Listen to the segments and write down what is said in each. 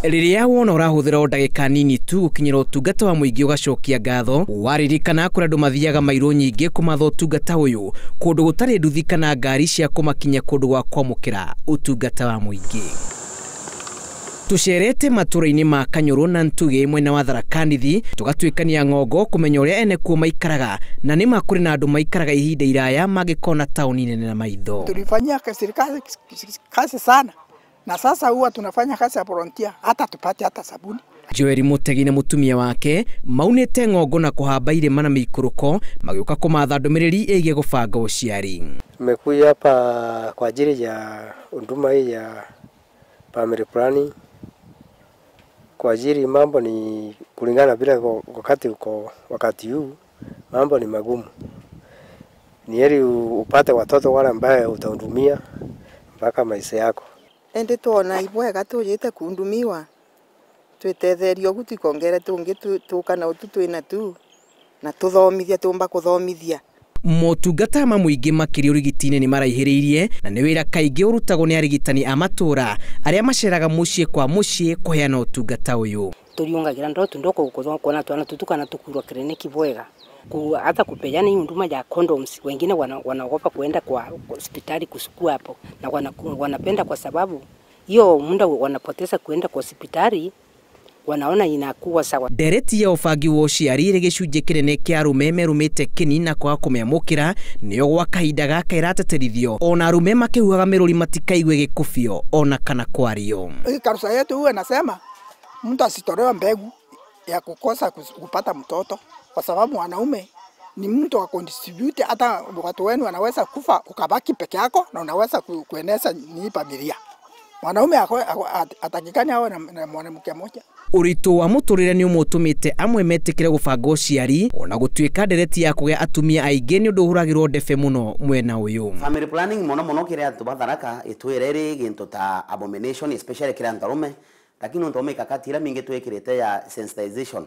Rĩrĩa wona ũrahũthĩra o ndagĩka nini tu gũkinyĩra ũtungata wa mũingĩ ũgacokia ngatho, waririkana kũrĩ andũ mathiaga mairũ nyingĩ kũmatha ũtungata ũyũ kũndũ gũtarĩ nduthi kana ngari cia kũmakinyia kũndũ gwa kwamũkĩra ũtungata wa mũingĩ. Tũcerete matũra-inĩ ma Kanyũrũ na Ntugĩ mwena wa Tharaka Nithi tũgatuĩkania ng'ongo kũmenya ũrĩa ene kuo maikaraga, na nĩ ma kũrĩ na andũ maikaraga ihinda iraya mangĩkona taũni nene na maitho. Tulifanyia serikali kazi sana na sasa huwa tunafanya kazi ya volunteer, hata tupate hata sabuni. Joel Mutegi na mutumia wake maunĩte ng'ongo na kũhamba irĩma na mĩikũrũko magĩũka kũmatha ndũmĩrĩri ĩgiĩ gũbanga ũciari. Nimekuja hapa kwa ajili ya huduma hii ya family planning. Kwa ajili mambo ni kulingana bila wakati uko wakati huu mambo ni magumu. Ni heri upate watoto wale ambaye utahudumia mpaka maisha yako. Ende tuona ibwega tujite kundumiwa twitetherio gutikongere tungi tukana utu twina tu na tuthomithia tumba kuthomithia. Motungata ma mũingĩ makĩria ũrigiti-inĩ nĩ maraihĩrĩirie na nĩ wĩra kaingĩ ũrutagwo nĩ arigitani a matũra arĩa maceraga mũciĩ kwa mũciĩ kũheana ũtungata ũyũ. Turiungagira ndoto ndoko kuona twana tutukana tukurwa kliniki bwega hata kupeana hii huduma ya condoms. Wengine wanaogopa kuenda kwa hospitali kusukua hapo na wanapenda kwa sababu hiyo muda wanapoteza kuenda kwa hospitali wanaona inakuwa sawa. Ndereti ya ũbangi wa ũciari ĩrĩ gĩcunjĩ kĩnene kĩa arũme merũmĩte kĩni na kwaga kũmĩamũkĩra nĩyo gwa kahinda gaka ĩrateterithio ona arũme makĩhuhaga mĩrũri matikaigue gĩkũbio ona kana kwario. Hii karusa yetu huwa nasema mtu asitolewe mbegu ya kukosa kupata mtoto kwa sababu wanaume ni mtu wa kudistribute, hata watu wenu wanaweza kufa ukabaki peke yako na unaweza kueneza ni familia. Mwanaume atakikani awe na mwanamke mmoja. Ũritũ wa mũtũrĩre nĩ ũmwe ũtũmĩte amwe metĩkĩre gũbanga ũciari ona gũtuĩka ndereti ya kũgĩa atumia aingĩ nĩ ũndũ ũhũragĩrwo ndebe mũno mwena ũyũ. Family planning mũno mũno kĩrĩa antu ba Tharaka ĩtwĩre rĩ gĩntũ ta abomination especially kĩrĩa antu arũme, lakini ũndũ mĩkakati ĩrĩa mĩingĩ twĩkĩrĩte ya sensitization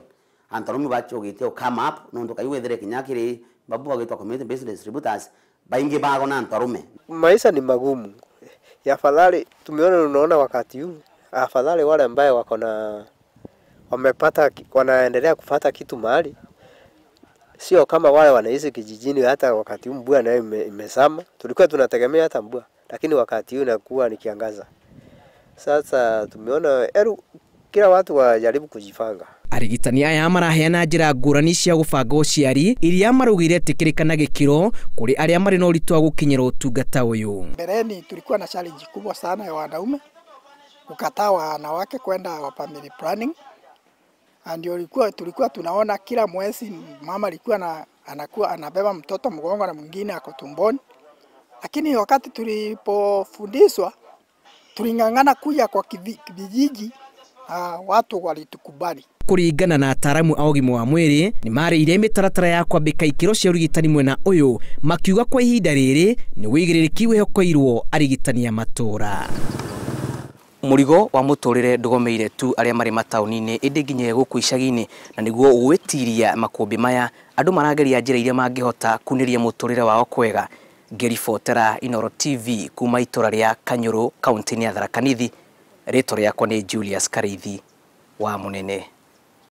antu arũme bachũgĩte come up nũndũ kaiwethere kinya kĩrĩ babu bagĩtwa community based distributors baingĩ bago na antu arũme. Maisha ni magumu. Ya afadhali tumeona, unaona wakati huu afadhali wale ambaye wako na wamepata wanaendelea kufata kitu mahali, sio kama wale wanaishi kijijini. Hata wakati huu mvua nayo imesama, tulikuwa tunategemea hata mvua, lakini wakati huu inakuwa ni kiangaza. Sasa tumeona eru kila watu wajaribu kujipanga. Arigitani aya maraheana njĩra ngũrani cia gũbanga ũciari iria maraugire etĩkĩrĩka gĩkĩro kũrĩ arĩa marĩ na ũritũ wa gũkinyĩra ũtungata ũyũ. Mbeleni tulikuwa na challenge kubwa sana ya wanaume kukataa wanawake kwenda wa family planning. Ndio tulikuwa tunaona kila mwezi mama alikuwa anakuwa anabeba mtoto mgongo na mwingine ako tumboni. Lakini wakati tulipofundishwa tuling'ang'ana kuja kwa kijiji, watu walitukubali. Kũringana na ataaramu a ũgima wa mwĩrĩ nĩ marĩire mĩtaratara ya kwambĩka ikĩro cia ũrigitani mwena ũyũ makiuga kwa ihinda rĩrĩ nĩ wĩigĩrĩrĩki wĩhokeirwo arigitani a matũra. Mũrigo wa mũtũrĩre ndũgomeire tu arĩa marĩ mataũni-inĩ ĩndĩ nginya gũkũ icagi-inĩ, na nĩguo gwĩtiria makũmbĩ maya andũ marageria njĩra iria mangĩhota kunĩria mũtũrĩre wao kwega. Ngĩribotera Inooro TV kuma itũra rĩa Kanyũrũ kaunti-inĩ ya Tharaka Nithi, rĩtwa rĩakwa nĩ Julius Kariithi wa Mũnene.